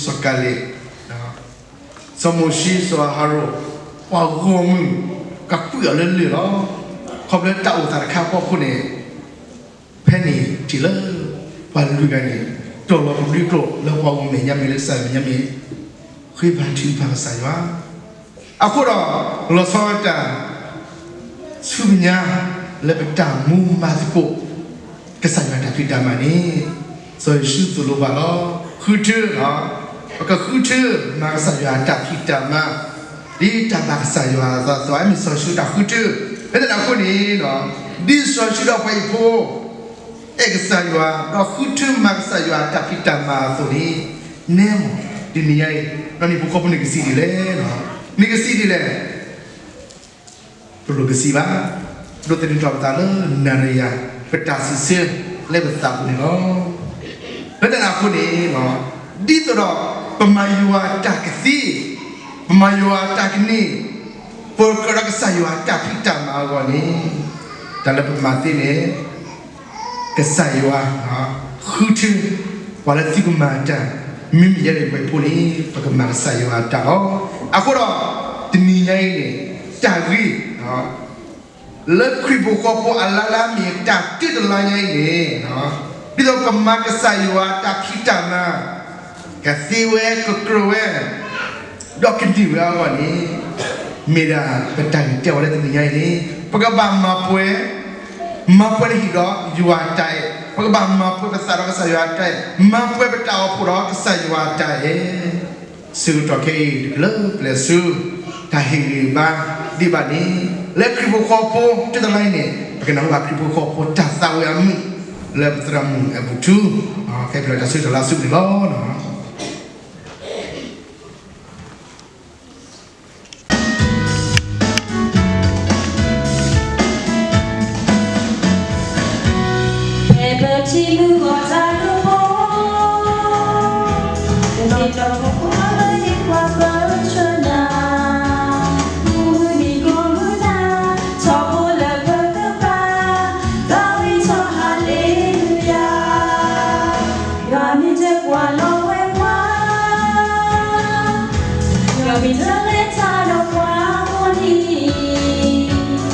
စီၤကၤလ့း, စီၤမိၤၡ့, စီၤအၤဟရိၣ်, ပှၤဂီၢ်မုၢ် ကကွံာ်အီၤလၢလၢၢ်လီၤ. ခီဖျိတၢ်အိၣ်သးတခါအဖီခိၣ်န့ၣ် ဖဲန့ၣ်ထံၣ်လၢ ပှၤလွံၢ်ဂၤန့ၣ် တီၢ်လီၤကဘျံးကျိာ်လၢပှၤဂီၢ်မုၢ်မဲာ်ညါမ့ၢ်လၢကစၢ်ယွၤမဲာ်ညါမ့ၢ် ဃ့ဘါထုကဖၣ်ကစၢ်ယွၤ. အဃိဒီး လီၤဆီတၢ် ဆူမဲာ်ညါ လၢပတၢ်မူမၤသကိး ကစၢ်ယွၤတၢ်ဖံးတၢ်မၤန့ၣ် စီၤယိၤၡူသိၣ်လိပှၤလီၤ. ဃုထၢ, ပကဃုထၢမၤကစၢ်ယွၤတၢ်ဖံးတၢ်မၤ ဒ်တၢ်ဘၣ်ကစၢ်ယွၤအသးအသိး မ့ၢ်စီၤယိၤၡူတၢ်ဃုထၢ. ဖဲန့ၣ်အဃိန့ၣ် ဒ်စီၤယိၤၡူဒီးပှၤဟံၣ်ဖိ အဲၣ်ကစၢ်ယွၤ ဒီးဃုထၢမၤကစၢ်ယွၤတၢ်ဖံးတၢ်မၤအသိးန့ၣ် နဲမ့ၢ်တနံၤညါအံၤ ဒီးနဟံၣ်ဖိဃီဖိန့ၣ်ကစံးဒ်လဲၣ်, န့ၣ်ကစံးဒ်လဲၣ်. ပလိၣ်ကစံးဘၣ်, ဒိးသန့ၤထီၣ်ပသးလၢနၤဒီးယၤ ပတၢ်စံးဆၢလၢပသးပူၤန့ၣ်လီၤ. ဖဲန့ၣ်အဃိန့ၣ် ဒ်သိးဒီး ပမၤယွၤတၢ်ကသ့, ပမၤယွၤတၢ်ကန့ၢ်, ပကြၢးဒီးကစၢ်ယွၤတၢ်ဖံးတၢ်မၤအဂီၢ်န့ၣ် တၢ်လၢပမၤသ့န့ၣ် ကစၢ်ယွၤ ဃုထၢ ပှၤလၢသုကမၤတၢ် မ့မ့ၢ်ယဲန့ၣ်ပှၤဟံၣ်ဖိန့ၣ် ပကမၤကစၢ်ယွၤအတၢ်လီၤ. အဃိဒီး တနံၤညါအံၤန့ၣ် တၢ်ဂ့ၢ် လၢခရံာ်ဖိဃီဖိအလါလါမ့ၢ်တၢ်တၢတလါညါအံၤန့ၣ် ဒ်သိးကမၤကစၢ်ယွၤတၢ်ဖံးတၢ်မၤ ကသ့ဝဲကကြၢးဝဲ ဒီးကန့ၢ်ဝဲအဂီၢ်န့ၣ် မ့ၢ်ဒၣ်ပတၢ်ဂ့ၢ်တဲဝဲလၢတနံၤညါအံၤန့ၣ် ပကဘၣ်မၤပှဲၤ မၤပှဲၤလၢဟံၣ်ဒီးယွၤအတၢ်အဲၣ်, ပကဘၣ်မၤပှဲၤပသးဒီးကစၢ်ယွၤအတၢ်အဲၣ်, မၤပှဲၤပတၢ်အိၣ်ဖှိၣ်ဒီးကစၢ်ယွၤအတၢ်အဲၣ်. ဆၢကတီၢ်ခဲအံၤ တကလၢပျဲၢ်ဆူ တၢ်ဟ့ၣ်ဂံၢ်ဘါဒံးဘၣ်န့ၣ် လၢခရံာ်ဖိဃီဖိတၢတလါအံၤန့ၣ် ပကနၢ်ဟူဘၣ်ခရံာ်ဖိဃီဖိတၢ်သးဝံၣ်အမုာ် လၢပသရၣ်မုၣ်အဲၣ်ဘူၣ်ထူ ကဟဲပၠးတၢ်ဆၢကတီၢ်လၢအစုပူၤန့ၣ်လီၤ. ဖဲပထံၣ်မုၢ်ဂီၤတၢ်ကပီၤ, ပကတီၢ်ထီၣ်ဖိလၢဟ့ၣ်ပှၤပၢဆှၢနၤ, မုၢ်နံၤကိၢ်မုၢ်နၤ, ထီဘိလၢပကပၤ, သးဝံၣ်ထီၣ်ဟါလ့လူယၤ, ယွၤမ့ၢ်တၢ်ကွၢ်လီၤဝဲပှၤ ယွၤမ့ၢ်တၢ်လဲၤတၢ်ဒီးပှၤကိးနံ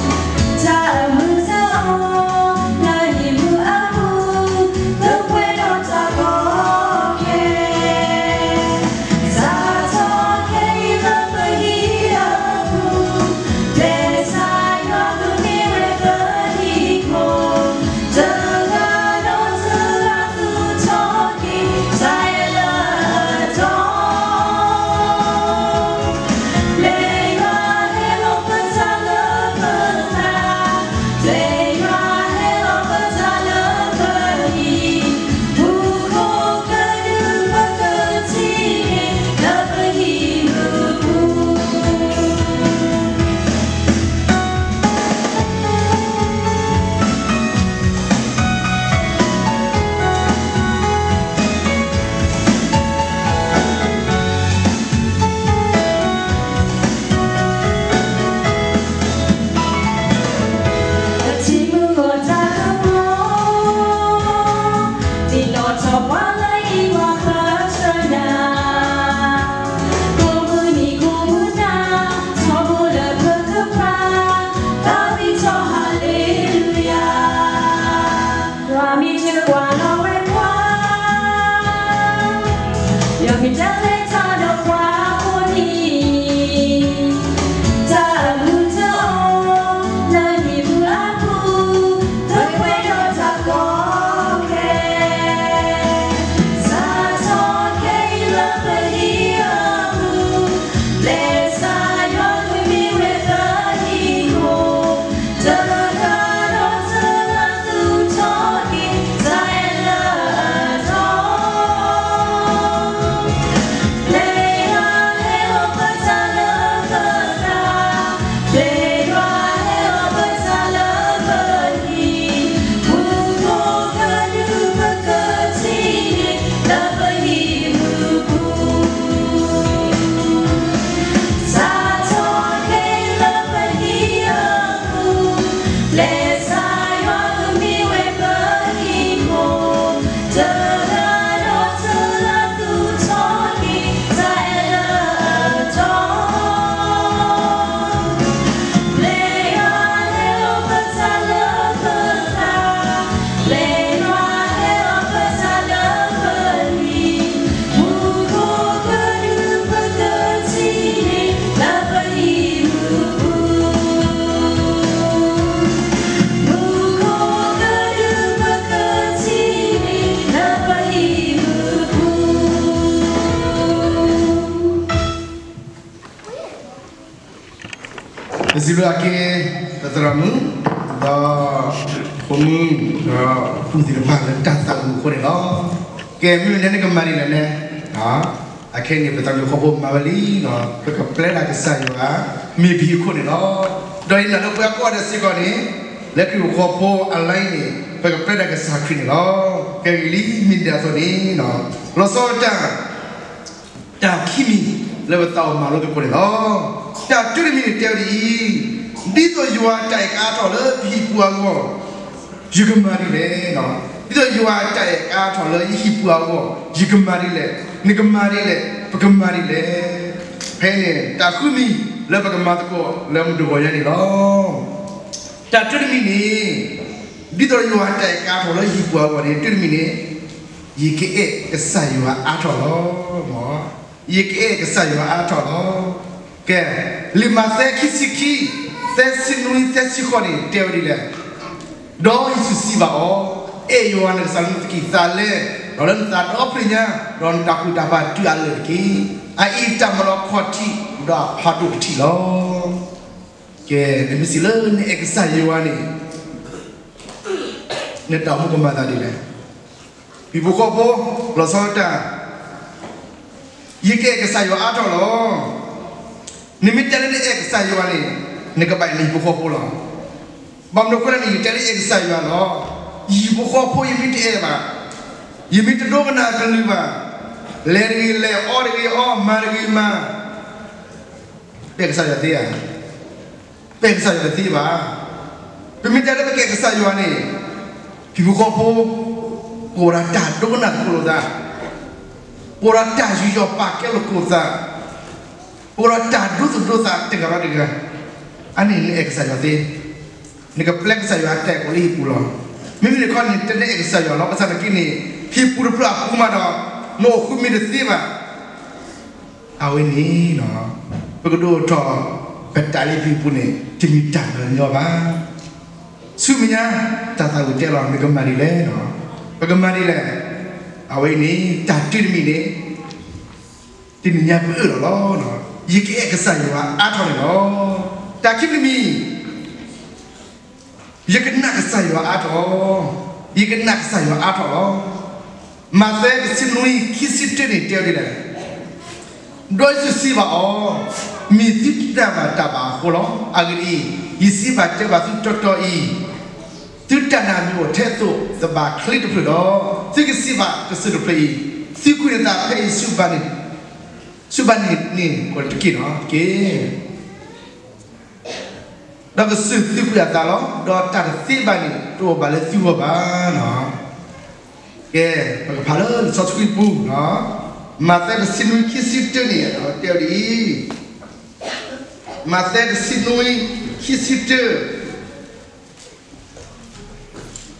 ၤ, တၢ်အမုာ်တၢ်အီၣ် လၢဟံၣ်မုၢ်အပူၤ, ပပှဲၤဒီးတၢ်ကီခဲ, စးထီၣ်ခဲအံၤလၢပဟံၣ်အပူၤ, ပျဲစၢ်ယွၤကမ့ၢ်ဝဲပဟံၣ်ခိၣ်, တဂၤဒီးတဂၤ ပထံၣ်မုၢ်ဂီၤတၢ်ကပီၤ, ဒ်လီၤထီၣ်ပှၤလၢအဟ့ၣ်ပှၤပၢဆှၢနၤ, ကိးမုၢ်နံၤကိးမုၢ်နၤ, ထီဘိလၢပကပၤ, သးဝံၣ်ထီၣ်ဟါလ့လူယၤ, ယွၤမ့ၢ်တၢ်ကွၢ်လီၤဝဲပှၤ ယွၤမ့ၢ်တၢ်လဲၤတၢ်ဒီးပှၤကိးနံၤ, တၢ်အမုာ်တၢ်အီၣ် လၢဟံၣ်မုၢ်အပူၤ, ပပှဲၤဒီးတၢ်ကီခဲ, စးထီၣ်ခဲအံၤလၢပဟံၣ်အပူၤ, ပျဲစၢ်ယွၤကမ့ၢ်ဝဲပဟံၣ်ခိၣ်, တဂၤဒီးတဂၤ သူၣ်ထီၣ်က့ၤ တၢ်အဲၣ်လၢ စံးဘျုးအက့ ပသရၣ်မုၣ် ဒီး ပိာ်မုၣ် ဒီး ပူၤသ့ၣ်တဖၣ်လၢတၢ်သးဝံၣ်အဃိန့ၣ်လီၤ. ကဲ မ့ၢ်မနုၤနကမၤဒ်လဲၣ်န့ၣ်, အခဲအံၤန့ၣ် ပသးဝံၣ်ဟီၣ်ခိၣ်ဖိမၤဝဲလံ, ပကပျဲဒၣ်ကစၢ်ယွၤ မ့ၢ်ပဟံၣ်ခိၣ်န့ၣ်လီၤ. ဒီးယနာ်လၢပှၤကိးဂၤဒဲးစ့ၢ်ကီးန့ၣ် လၢခရံာ်ဖိဃီဖိအလါအံၤန့ၣ် ပကပျဲဒၣ်ကစၢ်ခရံာ်န့ၣ်လီၤ. ကဲဂ့ၤလံ မ့ၢ်ဒ်အသိးန့ၣ် လီၤဆီဒၣ်တၢ် တၢ်ခံမံၤလၢပသးအိၣ်မၤလိသကိးန့ၣ်လီၤ. တၢ်တမံၤန့ၣ်တဲဝဲဒ်အံၤ, ဒ်သိးယွၤအတၢ်အဲၣ်ကအါထီၣ်လၢပဟံၣ်ပူၤအဂီၢ်, ယကမၤဒ်လဲၣ်. ဒ်သိးယွၤအတၢ်အဲၣ်ကအါထီၣ်လၢယဟံၣ်ပူၤအဂီၢ်, ယကမၤဒ်လဲၣ်. နကမၤဒ်လဲၣ်. ပကမၤဒ်လဲၣ်. ဖဲန့ၣ် တၢ်ဃုမံၤလၢပကမၤသကိးလၢမုၢ်တဂီၤညါန့ၣ်လီၤ. တၢ်တမံၤန့ၣ် ဒ်သိးယွၤအတၢ်အဲၣ်ကအါထီၣ်လၢယဟံၣ်ပူၤအဂီၢ်န့ၣ် တမံၤန့ၣ် ယကအဲၣ်ကစၢ်ယွၤအါထီၣ်လီၤ. ယကအဲၣ်ကစၢ်ယွၤအါထီၣ်လီၤ. ကဲ, လံာ်မးသဲခံဆံခံ, သၢဆံနွံ သၢဆံဃိးန့ၣ် တဲဝဲဒ်လဲၣ်. ဒီးယ့ၣ်ၡူးစံးဘၣ်အီၤ, အဲၣ်ယွၤနကစၢ်လၢနသကိးသးလဲ, ဒီးလၢနသးဒီဖျၢၣ်ညါ, ဒီးနတၢ်ကူၣ်တၢ်ဖးတုၤအလၢာ်တက့ၢ်. အအံၤတၢ်မၤလီၤခီၣ်ထံး ဒီးအဖးဒိၣ်တထံးလီၤ. ကဲ, နမ့ၢ်စံးလၢနအဲၣ်ကစၢ်ယွၤန့ၣ် နတၢ်အိၣ်မူကမၤသးဒ်လဲၣ်. ဟံၣ်ဖိဃီဖိ လီၤဆီဒၣ်တၢ်, ယကအဲၣ်ကစၢ်ယွၤအါထီၣ်လီၤ. နမ့ၢ်တဲလၢနအဲၣ်ကစၢ်ယွၤန့ၣ် နကဘၣ်အဲၣ်နဟံၣ်ဖိဃီဖိလီၤ. ဘၣ်မနုၤအဃိလဲၣ်န့ၣ် ယတဲလၢယအဲၣ်ကစၢ်ယွၤလီၤ. ယဟံၣ်ဖိဃီဖိယမ့ၢ်တအဲၣ်ဘၣ်, ယမ့ၢ်တဒိကနၣ်အကလုၢ်ဘၣ်, လဲၤတဂ့ၤလဲၤ အီၣ်တဂ့ၤအီၣ် မၤတဂ့ၤမၤ ပအဲၣ်ကစၢ်ယွၤသ့ဧါ. ပအဲၣ်ကစၢ်ယွၤတသ့ဘၣ်. ပမ့ၢ်တဲလၢပကအဲၣ်ကစၢ်ယွၤန့ၣ် ဟံၣ်ဖိဃီဖိ ပအိၣ်ဒီးတၢ်ဒိကနၣ်သကိးလိာ်သး, ပအိၣ်ဒီးတၢ်ယူးယီၣ်ပာ်ကဲလိာ်သကိးသး, ပအိၣ်ဒီးတၢ်ဒိသူၣ်ဒိသးတဂၤဒီးတဂၤ, အန့ၣ်နအဲၣ်ကစၢ်ယွၤသ့, နကပျဲကစၢ်ယွၤအတၢ်အဲၣ်လၢဟံၣ်ပူၤလီၤ. မ့မ့ၢ်တခီန့ၣ် တအဲၣ်ကစၢ်ယွၤလီၤ. ဘၣ်ဆၣ်သနာ်က့န့ၣ် ဟံၣ်ပူၤတဖျၢၣ်အပူၤမးဒီး နအိၣ်ဃုာ်မ့ၢ်တသ့ဘၣ်. အဝဲန့ၣ် ပကဒိၣ်ထီၣ် ပတၢ်လၢဟံၣ်ပူၤန့ၣ် တမ့ၢ်တၢ်ညီဘၣ်. ဆူမဲာ်ညါ တၢ်သးဝံၣ်တဲလီၤ နကမၤဒ်လဲၣ်, ပကမၤဒ်လဲၣ်. အဝဲအံၤန့ၣ် တၢ်တမံၤန့ၣ် တနံၤညါပအၢၣ်လီၤလီၤ. ယကအဲၣ်ကစၢ်ယွၤအါထီၣ်န့ၣ်လီၤ. တၢ်ခံမံၤတမံၤ ယကနာ်ကစၢ်ယွၤအါထီၣ်, ယကနာ်ကစၢ်ယွၤအါထီၣ်လီၤ. မးသဲတဆံနွံ ခံဆံတၢန့ၣ် တဲဝဲဒ်လဲၣ်. ဒီးယ့ၣ်ၡူးစံးဘၣ်အီၤ, မ့ၢ်သုတနာ်ဘၣ်တၢ်ဘၣ်အဃိလီၤ. အဂ့ၢ်ဒ်အံၤ, ယစံးဘၣ်တဲဘၣ်သုတီတီအံၤ, သုတၢ်နာ်မ့ၢ်အိၣ်ထဲသိးသဘၣ်ချ့တဖျၢၣ်ဒီး, သုကစံးဘၣ်ကစၢၢ်တဖျၢၣ်အံၤ, သုကွံာ်နသးဖဲအံၤဆူဘၣ်န့ၣ်, ဆူဘၣ်န့ၣ်န့ၣ် ကတက့ၢ်နီၣ်က့ၢ် ဒီးကစၢၢ်သုကွံာ်အသးလီၤ. ဒီးတၢ်တသ့ဘၣ်န့ၣ် တအိၣ်ဘၣ်လၢသုဂီၢ်ဘၣ်. ကဲ, ပကဖးလၢလံာ်စီဆှံပူၤ, မးသဲတဆံနွံ ခံဆံတၢန့ၣ် တဲဝဲဒ်အံၤ, မးသဲတဆံနွံ ခံဆံတၢ,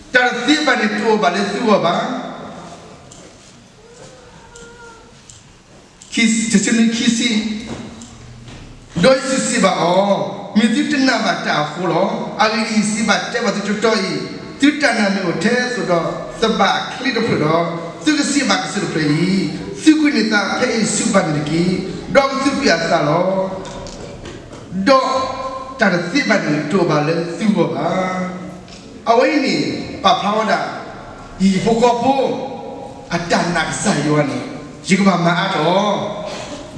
တၢ်တသ့ဘၣ်န့ၣ် တအိၣ်ဘၣ်လၢသုဂီၢ်ဘၣ်. ခံဆံ, ခံဆံ, ဒီးယ့ၣ်ၡူးစံးဘၣ်အီၤ, မ့ၢ်သုတနာ်ဘၣ်တၢ်အဃိလီၤ. အဂ့ၢ်ဒ်အံၤ, ယစံးဘၣ်တဲဘၣ်သုတီတီအံၤ, သုတၢ်နာ်မ့ၢ်အိၣ်ထဲသိးဒီးသဘၣ်ချ့တဖျၢၣ်ဒီး, သုကစံးဘၣ်ကစၢၢ်တဖျၢၣ်အံၤ, သုကွံာ်နသးဖဲအံၤဆူဘၣ်န့ၣ်တက့ၢ်. ဒီးကသုကွံာ်အသးလီၤ. ဒီးတၢ်တသ့ဘၣ်န့ၣ် တအိၣ်ဘၣ်လၢသုဂီၢ်ဘၣ်. အဝဲအံၤန့ၣ် ပာ်ဖျါဝဲဒၣ် ယဟံၣ်ဖိဃီဖိ အတၢ်နာ်ကစၢ်ယွၤန့ၣ် ယကဘၣ်မၤအါထီၣ်.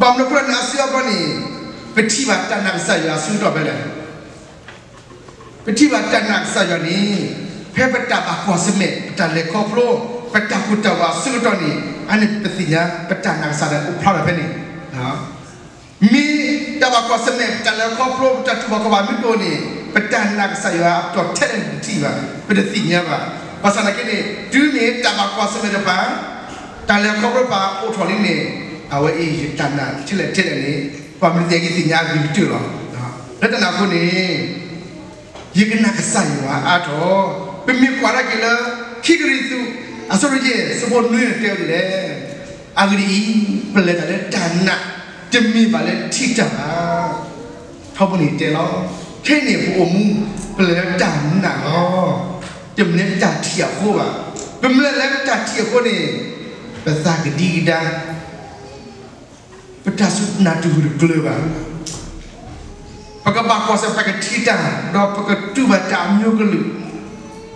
ဘၣ်မနုၤအဃိလၢနအါစုအါဘျီန့ၣ် ပထံၣ်ဘၣ်တၢ်နာ်ကစၢ်ယွၤအဆၢကတီၢ်ဖဲလဲၣ်. ပထံၣ်ဘၣ်တၢ်နာ်ကစၢ်ယွၤန့ၣ် ဖဲပတၢ်ဘၣ်ကွၢ်ဆၢၣ်မဲာ် ပတၢ်လဲၤခီဖျိ ပတၢ်ကိၢ်တၢ်ဂီၤအဆၢကတီၢ်န့ၣ် အန့ၣ်ပသ့ၣ်ညါ ပတၢ်နာ်ကစၢ်ဒၣ်အိၣ်ဖျါထီၣ်ဖဲန့ၣ် မ့ၢ်တၢ်ဘၣ်ကွၢ်ဆၢၣ်မဲာ် ပတၢ်လဲၤခီဖျိ ပတၢ်တူၢ်ဘၣ်ခီၣ်ဘၣ်မ့ၢ်တအိၣ်န့ၣ် ပတၢ်နာ်ကစၢ်ယွၤအပတီၢ်ထဲလဲၣ်န့ၣ် ပတထံၣ်ဘၣ် ပတသ့ၣ်ညါဘၣ်. ဘၣ်ဆၣ်သနာ်က့န့ၣ် တုၤမ့ၢ်တၢ်ဘၣ်ကွၢ်ဆၢၣ်မဲာ်တဖၣ် တၢ်လဲၤခီဖျိတဖၣ်အိၣ်ထီၣ်လံန့ၣ် အဝဲအံၤယတၢ်နာ်ထဲလဲၣ်ထဲလဲၣ်န့ၣ် ပှၤမ့ၢ်သ့ၣ်ညါကသ့ၣ်ညါအဂ့ၤကတၢၢ်လီၤ. လၢတၢ်န့ၣ်အဃိန့ၣ် ယကနာ်ကစၢ်ယွၤအါထီၣ်. ပမ့ၢ်ကွၢ်ထီၣ်က့ၤလၢ ခံကရံၣ်သူး အဆၢဒိၣ်ယဲၢ် ဆၢဖိနွံန့ၣ်တဲဝဲဒ်လဲၣ်. အဂ့ၢ်ဒ်အံၤ, ပလဲၤတၢ်လၢတၢ်နာ် တမ့ၢ်ဘၣ်လၢထံၣ်တၢ်ဘၣ်. ထီဘိန့ၣ်တဲလီၤ. ခဲအံၤန့ၣ် ပအိၣ်မူ ပလဲၤလၢတၢ်နာ်လီၤ. တမ့ၢ်လၢတၢ်ထံၣ်အဃိဘၣ်. ပမ့ၢ်လဲၤလၢတၢ်ထံၣ်အဃိန့ၣ် ပသးကဒံကဒါ ပတၢ်စူၢ်နာ်တဂၢၢ်တကျၢၤဘၣ်. ပကဘၣ်ကွၢ်ဆၢၣ် ပကထံၣ်တၢ် ဒီးပကတူၢ်ဘၣ်တၢ်အမျိုးကလုာ်,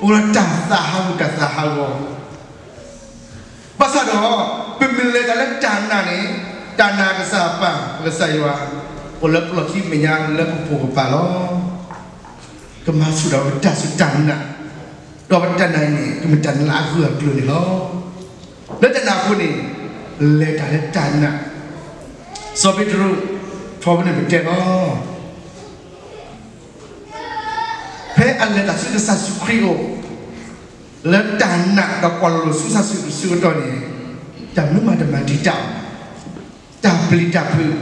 အိၣ်ဒီးတၢ်သးဟးဂီၤ တၢ်သးဟးဂီၤ. ဘၣ်ဆၣ်ဒီး ပမ့ၢ်လဲၤတၢ်လၢတၢ်နာ်န့ၣ်, တၢ်နာ်ကစၢ်ပၢ် ပကစၢ်ယွၤ အိၣ်လၢပလီၢ်ခံမဲာ်ညါလၢပပိာ်ကပၤလီၤ. ကမၤဆူၣ်ဒီးပတၢ်စူၢ်တၢ်နာ်, ဒီးပတၢ်နာ်အံၤန့ၣ် ကမ့ၢ်တၢ်နာ်လၢအဂၢၢ်အကျၢၤန့ၣ်လီၤ. လၢတၢ်နာ်အဃိန့ၣ် လဲၤတၢ်လၢတၢ်နာ်, စီၤပ့းတရူး ထီဘိန့ၣ်ပတဲလီၤ. ဖဲအလဲၤတၢ်ဆူကစၢ်ယ့ၣ်ၡူးခရံာ်အအိၣ် လၢတၢ်နာ်ဒီးကွၢ်လိာ်ဆူကစၢ်ယ့ၣ်ၡူးခရံာ်အဆၢကတီၢ်န့ၣ်, တၢ်မနုၤမးတမၤတံာ်တာ်အီၤဘၣ်. တၢ်ပျံၤတၢ်ဖုး,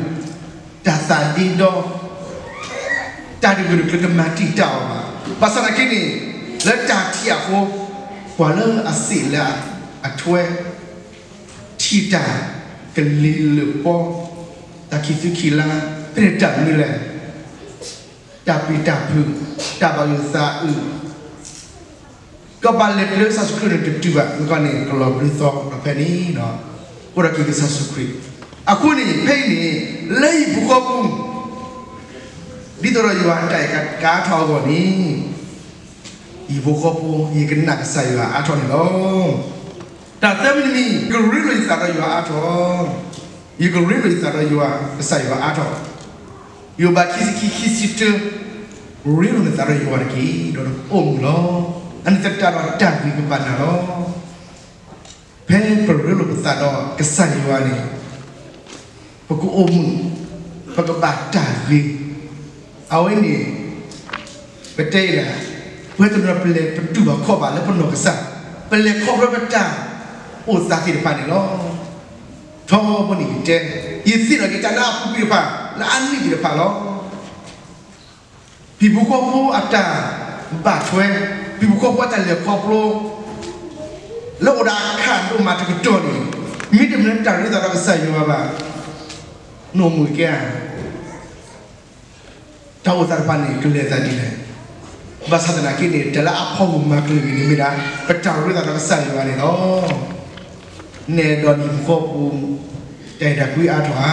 တၢ်သးဒ့ဒီ, တၢ်တဂၢၢ်တကျၢၤတမၤတံာ်တာ်အီၤဘၣ်. ဘၣ်ဆၣ်သနာ်က့န့ၣ်, လၢတၢ်ထံၣ်အဃိ, ပှၤလၢအစံးလၢအထွဲ ထံၣ်တၢ်ကလံၤလၢာ်ပီ, တၢ်ခံးသူခံးလါ, ဖဲန့ၣ်တၢ်မနုၤလဲၣ်. တၢ်ပျံၤတၢ်ဖုး, တၢ်ဘၣ်ယိၣ်သးအုး, ကဘၣ်လဲၤတုၤလၢကစၢ်ယ့ၣ်ၡူးခရံာ်န့ၣ်တတုၤဘၣ်, မ့ၢ်ကီန့ၣ် ကလီၤဘျုးသီဒီးဖဲန့ၣ်, အိၣ်ဒီးက့ၤကစၢ်ယ့ၣ်ၡူးခရံာ်. အဃိန့ၣ် ဖဲအံၤန့ၣ် လၢဟံၣ်ဖိဃီဖိ ဒ်သိးဒီးယွၤအတၢ်အဲၣ်ကါထီၣ်အဂီၢ်န့ၣ်, ဟံၣ်ဖိဃီဖိ ယကနာ်ကစၢ်ယွၤအါထီၣ်န့ၣ်လီၤ. တၢ်သၢမံၤတမံၤ, ကရ့လိာ်ယသးဒီးယွၤအါထီၣ်, ယကရ့လိာ်ယသးဒီးယွၤကစၢ်ယွၤအါထီၣ်. ယိၤဘးခံဆံခံ ခံဆံတၢ, ရ့လိာ်နသးဒီးယွၤတက့ၢ်, ဒီးနကအိၣ်မုာ်လီၤ. အန့ၣ်သတးဒီးတၢ်ဂ့ၤကဘၣ်နၤလီၤ. ဖဲပရ့လိာ်ပသးဒီးကစၢ်ယွၤန့ၣ်, ပကအိၣ်မုာ်, ပကဘၣ်တၢ်ဂ့ၤ. အဝဲန့ၣ် ပတဲအံၤလဲၣ်, ပှၤတနီၤ ပလဲၤပတူၢ်ဘၣ်ခီၣ်ဘၣ်လၢပနီၢ်ကစၢ်, ပလဲၤခီဖျိပတၢ်အိၣ်သးသ့ၣ်တဖၣ်န့ၣ်လီၤ. ထီဘိန့ၣ်ယတဲ, ယသ့ၣ်နီၣ်က့ၤတၢ်လၢအပူၤကွံာ်တဖၣ်, လၢအနံၣ်သ့ၣ်တဖၣ်လီၤ. ဟံၣ်ဖိဃီဖိအတၢ်ဘၣ်ထွဲ, ဟံၣ်ဖိဃီဖိအတၢ်လဲၤခီဖျိ လၢအိၣ်ဒီးအခးဒိၣ်မးတကတီၢ်န့ၣ်, မ့တမ့ၢ်လၢတၢ်ရ့သးဒီးကစၢ်ယွၤဘၣ်, နအိၣ်မုာ်ကဲဧါ. တၢ်အိၣ်သးတဖၣ်န့ၣ် ကလဲၤသးဒ်လဲၣ်. ဘၣ်ဆၣ်သနာ်က့န့ၣ် တၢ်လၢအဖီမုၢ်မၤကလုာ်ဂ့ၤန့ၣ်မ့ၢ်ဒၣ် ပတၢ်ရ့သးဒီးကစၢ်ယွၤန့ၣ်လီၤ. နဲဒိးနဟံၣ်ဖိဃီဖိ တၢ်အဲၣ်တၢ်ကွံအါထီၣ်ဧါ,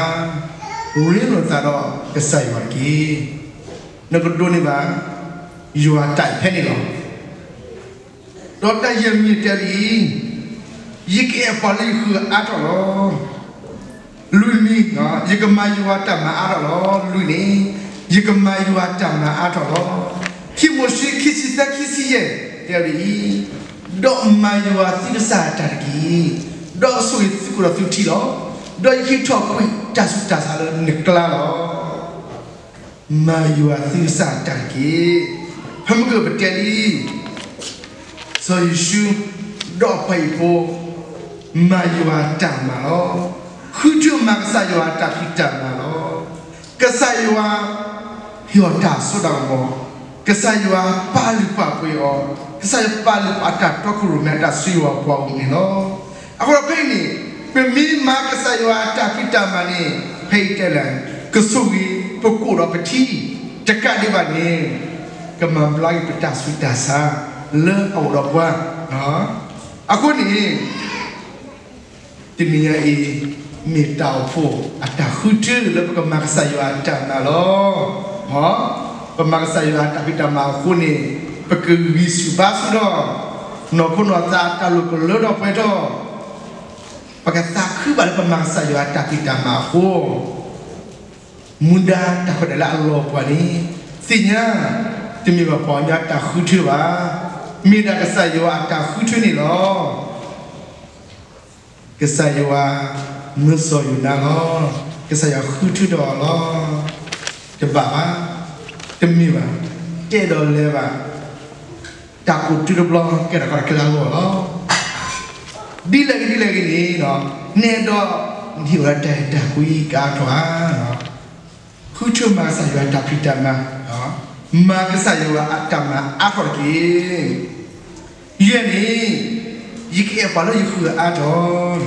ရ့လိာ်နသးဒီးကစၢ်ယွၤတက့ၢ်. နကဒိးန့ၢ်ဘၣ် ယွၤတၢ်အဲၣ်ဖဲန့ၣ်လီၤ. ဒီးတၢ်ယဲၢ်မံၤတဲဒ်အံၤ, ယကအဲၣ်ပှၤလၢယဃုအါထီၣ်လီၤ. လွံၢ်မံၤ, ယကမၤယွၤတၢ်မၤအါထီၣ်လီၤ. လွံၢ်န့ၣ်, ယကမၤယွၤတၢ်မၤအါထီၣ်လီၤ. ခံမိၤၡ့ ခံဆံသၢ ခံဆံယဲၢ် တဲဒ်အံၤ, ဒီးမၤယွၤသုကစၢ်အတၢ်တက့ၢ်. ဒီးကဆိၣ်ဂ့ၤသုကိၣ်ဒီးသုထံလီၤ. ဒီးယကဟံးထီၣ်ကွံာ်တၢ်ဆူးတၢ်ဆါလၢနကျါလီၤ. မၤယွၤသုကစၢ်အတၢ်တက့ၢ်. ဖဲမုၢ်ကပတဲလံ, စီၤယိၤၡူ ဒီးအပှၤဟံၣ်ဖိ မၤယွၤတၢ်မၤလီၤ. ဃုထၢမၤကစၢ်ယွၤအတၢ်ဖံးတၢ်မၤလီၤ. ကစၢ်ယွၤ ဟ့ၣ်အီၤတၢ်စိတၢ်ကမီၤ, ကစၢ်ယွၤပာ်လုၢ်ပာ်ပှ့ၤအီၤ, ကစၢ်ယွၤပာ်လုၢ်ပာ်အတၢ်တီခိၣ်ရိၣ်မဲအတၢ်ဆိၣ်ဂ့ၤအီၤပှၤအိၣ်န့ၣ်လီၤ. အဃိဒီးဖဲအံၤန့ၣ်, ပမ့ၢ်မၤကစၢ်ယွၤအတၢ်ဖံးတၢ်မၤန့ၣ်, ဖဲအံၤတဲလဲၣ်, ကဆိၣ်ဂ့ၤပကိၣ်ဒီးပထံ, တကးဒံးဘၣ်န့ၣ်, ကမၤဘျါက့ၤပတၢ်ဆူးတၢ်ဆါလၢအအိၣ်ဒီးပှၤ. အဃိန့ၣ် တနံၤညါအံၤ, မ့ၢ်တၢ်အိၣ်ဖှိၣ်အတၢ်ဃုထၢလၢပကမၤကစၢ်ယွၤအတၢ်မၤလီၤ. ပမၤကစၢ်ယွၤအတၢ်ဖံးတၢ်မၤအဃိန့ၣ်, ပကဂံၢ်ဆူၣ်ဘါဆူၣ်ဒီး နီၢ်ခိနီၢ်သးအတၢ်လိၣ်ကလၢထီၣ်ပှဲၤထီၣ်, ပကသးခုဘၣ်လၢပမၤကစၢ်ယွၤအတၢ်ဖံးတၢ်မၤအဃိ, မူဒါတၢ်ခွဲးတၢ်ယာ်လၢအလီၤပှၤန့ၣ်, သ့ၣ်ညါ, တမ့ၢ်ဘၣ်ပှၤကညီအတၢ်ဃုထၢဘၣ်, မ့ၢ်ဒၣ်ကစၢ်ယွၤအတၢ်ဃုထၢန့ၣ်လီၤ. ကစၢ်ယွၤမၢစီၤယိၤနါလီၤ. ကစၢ်ယွၤဃုထၢဒီးအီၤလီၤ. တဘၣ်ဘၣ်, တမ့ၢ်ဘၣ်, တအဲၣ်ဒိးလဲၤဘၣ်, တၢ်ကိၢ်တုတဘျီ ကဲထီၣ်ကီးတၢ်ကျဲလၢအဂီၢ်လီၤ. ဒ်လဲၣ်ဂ့ၤဒ်လဲၣ်ဂ့ၤန့ၣ်, နဲဒိး, နဟ့ၣ်ဝဲဒၣ်တၢ်အဲၣ်တၢ်ကွံကအါထီၣ်ဧါ. ဃုထၢမၤကစၢ်ယွၤအတၢ်ဖံးတၢ်မၤ, မၤကစၢ်ယွၤအတၢ်မၤအါထီၣ်တက့ၢ်. ယဲၢ်န့ၣ်, ယကအဲၣ်ပှၤလၢယဃုအါထီၣ်,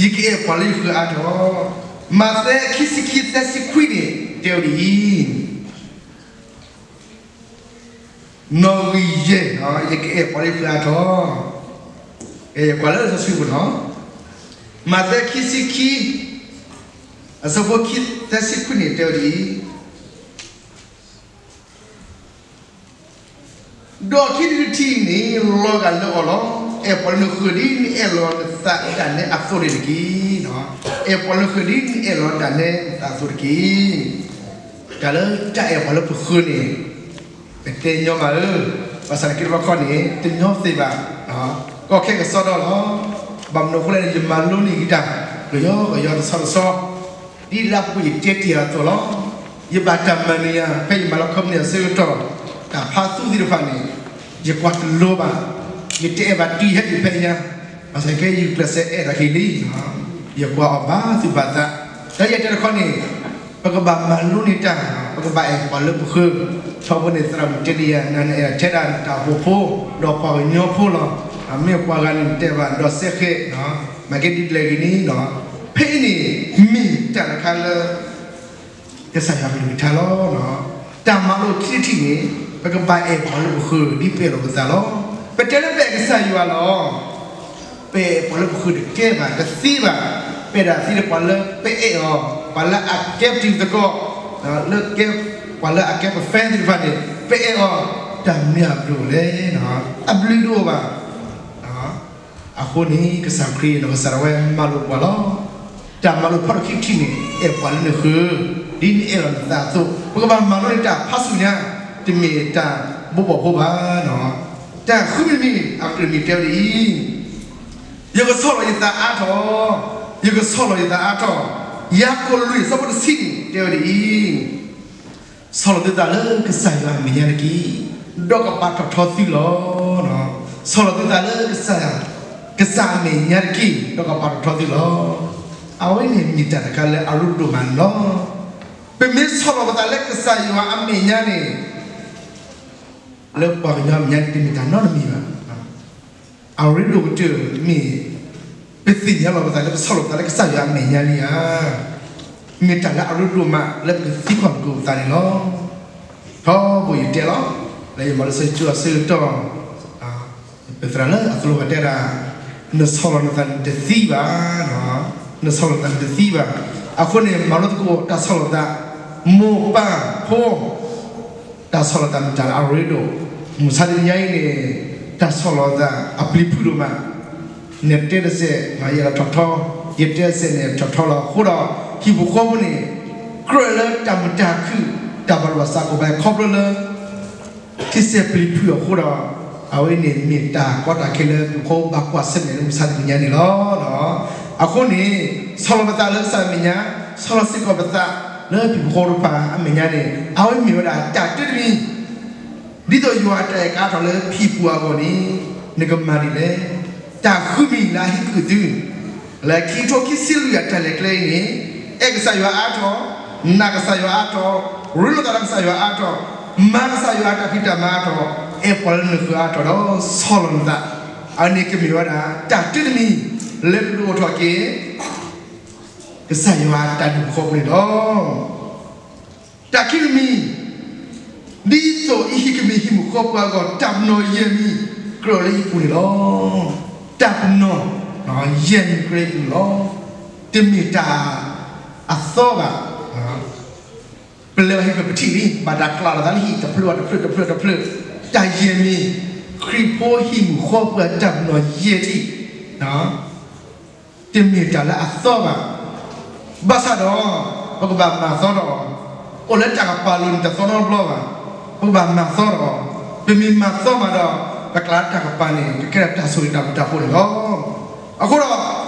ယကအဲၣ်ပှၤလၢယဃုအါထီၣ်. မးသဲခံဆံခံ သၢဆံခွံန့ၣ် တဲဝဲဒ်အံၤ, နီၣ်ဂံၢ်ယဲၢ်, ယကအဲၣ်ပှၤလၢယဃုအါထီၣ်. အဲ ကွၢ်လၢစီဆှံပူၤနီၤ, မးသဲခံဆံခံ, အဆၢဖိခံ သၢဆံခွံန့ၣ် တဲဝဲဒ်အံၤ, ဒီးခံထံၣ်တထံၣ်န့ၣ် လီၤဂာ်လၢအီၤလီၤ. အဲၣ်ပှၤလၢနဃၢၤဒ်နအဲၣ်လီၤနသးဒၣ်နဲအသိးန့ၣ်တက့ၢ်. အဲၣ်ပှၤလၢနဃၢၤဒ်နအဲၣ်လီၤဒၣ်နဲနသးအသိးတက့ၢ်. တၢ်လၢတၢ်အဲၣ်ပှၤလၢပဃၢၤန့ၣ် ပတဲညီမးဧၢ, ဘၣ်ဆၣ်န့ၣ်က့တဘျီခီန့ၣ် တညီသ့ဘၣ်. ကီခဲကစီဒီလီၤ. ဘၣ်မနုၤအဃိလဲၣ်န့ၣ် ယမၤလိန့ၢ်က့ၤတၢ် ကယီကယီတဆီတဆီ ဒ်လၢအပူၤယတဲတ့ၢ်အသိးလီၤ. ယဘၣ်တၢ်မၤနၢၤယၤ ဖဲယမၤလၢ company အဆၢကတီၢ် တၢ်ဖးသူသ့ၣ်တဖၣ်န့ၣ် ယကွၢ်တလိၤဘၣ်. ယတအဲၣ်ဘၣ်တုၤယဟဲတုၤဖဲညါ, ဘၣ်ဆၣ်ကဲယကျဲးစၢးအဲၣ်ဒိးက့ၤလံ. ယကွၢ်အီၤဘၣ်သူၣ်ဘၣ်သး, တၢ်ယအဲၣ်တဲတခီန့ၣ် ပကဘၣ်မၤလိန့ၢ်တၢ်, ပကဘၣ်အဲၣ်ပှၤလၢပဃၢၤ. ထီဘိန့ၣ် သရၣ်မုၣ်တဲဒ်ယၤ နအဲၣ်ထဲဒၣ်နတၢ်အိၣ်ဖှိၣ်ဖိ ဒီးပှၤကညီဖိလီၤ. မ့ၢ်ပှၤဂၤန့ၣ် နတဲဘၣ်ဒီးစဲဃဲး မၤကဲဒ်လဲၣ်ဂ့ၤန့ၣ်, ဖဲအံၤန့ၣ် မ့ၢ်တၢ်တခါလၢ ကစၢ်ယွၤကလုၢ်ကထါလီၤ. တၢ်မၤလိခံထံၣ်န့ၣ် ပကဘၣ်အဲၣ်ပှၤလၢပဃၢၤ ဒ်ပအဲၣ်လီၤပသးလီၤ. ပတဲလၢပအဲၣ်ကစၢ်ယွၤလီၤ. ပအဲၣ်ပှၤလၢပဃၢၤတကဲဘၣ်, တသ့ဘၣ်. ပအဲၣ်ဒၣ်သ့လၢပှၤလၢပအဲၣ်အီၤ, ပှၤလၢအကဲပတံၤသကိး, လၢကဲပှၤလၢအကဲပ friend သ့ၣ်တဖၣ်န့ၣ် ပအဲၣ်အီၤ, တၢ်မနုၤအဘျုးလဲၣ်. အဘျုးတအိၣ်ဘၣ်. အဃိန့ၣ် ကစၢ်ခရံာ်နီၢ်ကစၢ်ဒၣ်ဝဲမၤလိာ်ပှၤလီၤ. တၢ်မၤလိာ်ဖးဒိၣ်ခံထံၣ်န့ၣ် အဲၣ်ပှၤလၢနဃၢၤ ဒ်နအဲၣ်လီၤနသးအသိး, ပကဘၣ်မၤလိန့ၢ်တၢ်ဖးဆူညါ, တမ့ၢ်တၢ်ဘိးဘၣ်ဖိဘၣ်. တၢ်ဃုမံၤတမံၤ အကတၢၢ်မံၤတဲဝဲဒ်အံၤ, ယကဆီၣ်လီၤယသးအါထီၣ်, ယကဆီၣ်လီၤယသးအါထီၣ်, ယၤကိာ်လွံၢ်အဆၢဖိတဆံန့ၣ် တဲဝဲဒ်အံၤ, ဆီၣ်လီၤသုသးလၢကစၢ်ယွၤအမဲာ်ညါတက့ၢ်, ဒီးကပာ်ထီၣ်ထီသုလီၤ. ဆီၣ်လီၤသုသးလၢ ကစၢ်အမဲာ်ညါတက့ၢ်, ဒီးကပာ်ထီၣ်ထီသုလီၤ. အဝဲန့ၣ်မ့ၢ်တၢ်တခါလၢအရ့ဒိၣ်မးန့ၣ်လီၤ. ပမ့ၢ်ဆီၣ်လီၤပသးလၢကစၢ်ယွၤအမဲာ်ညါန့ၣ် လၢပှၤကညီအမဲာ်ညါန့ၣ် တမ့ၢ်တၢ်နီတမံၤဘၣ်. အရ့ဒိၣ်ကတၢၢ်မ့ၢ် ပသ့ၣ်ညါလီၤပသးလၢပဆီၣ်လီၤပသးလၢကစၢ်ယွၤအမဲာ်ညါလံဧါ. မ့ၢ်တၢ်လၢအရ့ဒိၣ်မးလၢပကသံကွၢ်သကိးပသးန့ၣ်လီၤ. ထီဘိယတဲလီၤ, လၢယမၤလိဆၢကၠိအဆၢကတီၢ် ပသရၣ်လၢအသိၣ်လိပှၤတဲဒၣ်, နဆီၣ်လီၤနသးနတသံဘၣ်, နဆီၣ်လီၤနသးနတသံဘၣ်. အဃိန့ၣ် မၤလိသကိးတၢ်ဆီၣ်လီၤသး, မိၢ်ပၢ်ဖိ တၢ်ဆီၣ်လီၤသးမ့ၢ်တၢ်လၢအရ့ဒိၣ်, မုၢ်ဆါတနံၤညါအံၤန့ၣ် တၢ်ဆီၣ်လီၤသးအပျံၤဖုၣ်ဒိၣ်မး, နတဲတစဲး ယအဲၣ်ဒိးထီၣ်ထီ, ယတဲတစဲးန့ၣ်ထီၣ်ထီလီၤ. အဃိဒီး ဟံၣ်ဖိဃီဖိန့ၣ် ကြၢးလၢတၢ်မုာ်တၢ်ခုၣ် တၢ်ဘၣ်ဒိဘၣ်စးကီးဘၣ် ခီဖျိလၢ ထံဆဲးပျံၤဖုၣ်အဃိဒီး အဝဲန့ၣ်မ့ၢ်တၢ်ကီတၢ်ခဲလၢပဟိဘၣ်ကွၢ်ဆၢၣ်မဲာ်လၢမုၢ်ဆါတနံၤညါန့ၣ်လီၤ. အဃိန့ၣ် ဆီၣ်လီၤပသးလၢကစၢ်အမဲာ်ညါ, ဆီၣ်လီၤစ့ၢ်ကီးပသးလၢပှၤဟံၣ်ဖိဃီဖိတဖၣ်အမဲာ်ညါန့ၣ် အဝဲမ့ၢ်ဝဲဒၣ်တၢ်တၢတမံၤ ဒ်သိးယွၤအတၢ်အဲၣ်ကအါထီၣ်လၢဟံၣ်ပူၤအဂီၢ်န့ၣ် နကမၤဒ်လဲၣ်. တၢ်ဃုမံၤလၢအဟ့ၣ်ကူၣ်သု လၢခံကထိခံဆံလွံၢ်အတၢ်လဲၤကျဲအံၤန့ၣ် အဲၣ်ကစၢ်ယွၤအါထီၣ်, နာ်ကစၢ်ယွၤအါထီၣ်, ရ့လိာ်သးဒီးကစၢ်ယွၤအါထီၣ်, မၤကစၢ်ယွၤအတၢ်ဖံးတၢ်မၤအါထီၣ်, အဲၣ်ပှၤလၢနဃၢၤအါထီၣ်ဒီးဆီၣ်လီၤနသး, အဝဲန့ၣ်ကမ့ၢ်ဝဲဒၣ် တၢ်တၢတမံၤ လၢပကဒုးအိၣ်ထီၣ်က့ၤ ကစၢ်ယွၤအတၢ်ဒူၣ်ဖိဃီဖိန့ၣ်လီၤ. တၢ်ခံမံၤ, ဒ်သိးယဟံၣ်ကမ့ၢ်ဟံၣ်မုၢ်ဃီပှၤအဂီၢ် တၢ်ပနီၣ်ယဲၢ်မံၤကြၢးလၢယပူၤန့ၣ်လီၤ. တၢ်ပနီၣ် ယဲၢ်မံၤကြၢးလၢယပူၤန့ၣ်လီၤ. တမ့ၢ်တၢ်အသီဘၣ်. ပလဲၤဘၣ်ဟံၣ်ပပထံၣ်လံ ဘၣ်တၢ်ကျးလီၤသးလၢဟံၣ်တဖျၢၣ်ဘၣ်တဖျၢၣ်တဖျၢၣ်တဖျၢၣ်, တၢ်ယဲၢ်မံၤ, ခရံာ်ဖိဟံၣ်မုၢ်ဃီပှၤတၢ်ပနီၣ်ယဲၢ်ထံၣ် တမ့ၢ်တၢ်လၢအသီဘၣ်. ဘၣ်ဆၣ်ဒီး ပကဘၣ်မၤသီဒီး, အိၣ်လၢတၢ်ကပၤလိၤန့ၣ်တသီနီတဘျီဘၣ်. ပကဘၣ်မၤသီဒီး, ပမ့ၢ်မၤသီမးဒီး ပကျါတၢ်ကပၤန့ၣ် ကကဲထီၣ်တၢ်ဆိၣ်ဂ့ၤတၢ်မုာ်တၢ်ဖိန့ၣ်လီၤ. အဃိဒီး လီၤဆီဒၣ်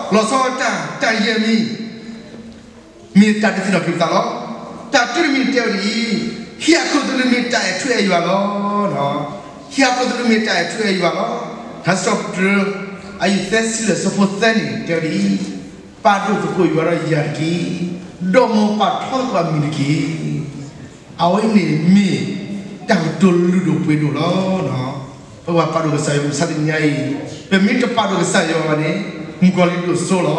တၢ် တၢ်ယဲၢ်မံၤ မ့ၢ်တၢ်ဒုးသ့ၣ်နီၣ်က့ၤပသးလီၤ. တၢ်တၢတမံၤတဲဝဲဒ်အံၤ, ဟံၣ်အခိၣ်သလုးမ့ၢ်တၢ်အဲၣ်ထူအဲၣ်ယွၤလီၤ. ဟံၣ်အခိၣ်သလုးမ့ၢ်တၢ်အဲၣ်ထူအဲၣ်ယွၤလီၤ. ထါစံးထီၣ်ပတြၢၤ အယုၢ်သၢဆံလၢာ်အဆၢဖိသၢန့ၣ် တဲဝဲဒ်အံၤ, ပာ်ဒိၣ်သကိးယွၤဒီးယၤတက့ၢ်, ဒီးမ်ပာ်ထီသကိးအမံၤတက့ၢ်. အဝဲန့ၣ်မ့ၢ်တၢ်ကတိၤလုၢ်ဒိၣ်ပှ့ၤဒိၣ်လီၤ. ပကဘၣ်ပာ်ဒိၣ်ကစၢ်ယွၤမုၢ်ဆါတနံၤညါအံၤ, ပမ့ၢ်တပာ်ဒိၣ်ကစၢ်ယွၤဘၣ်န့ၣ် မုၣ်ကီၤလံၢ်ဒိၣ်စိလီၤ.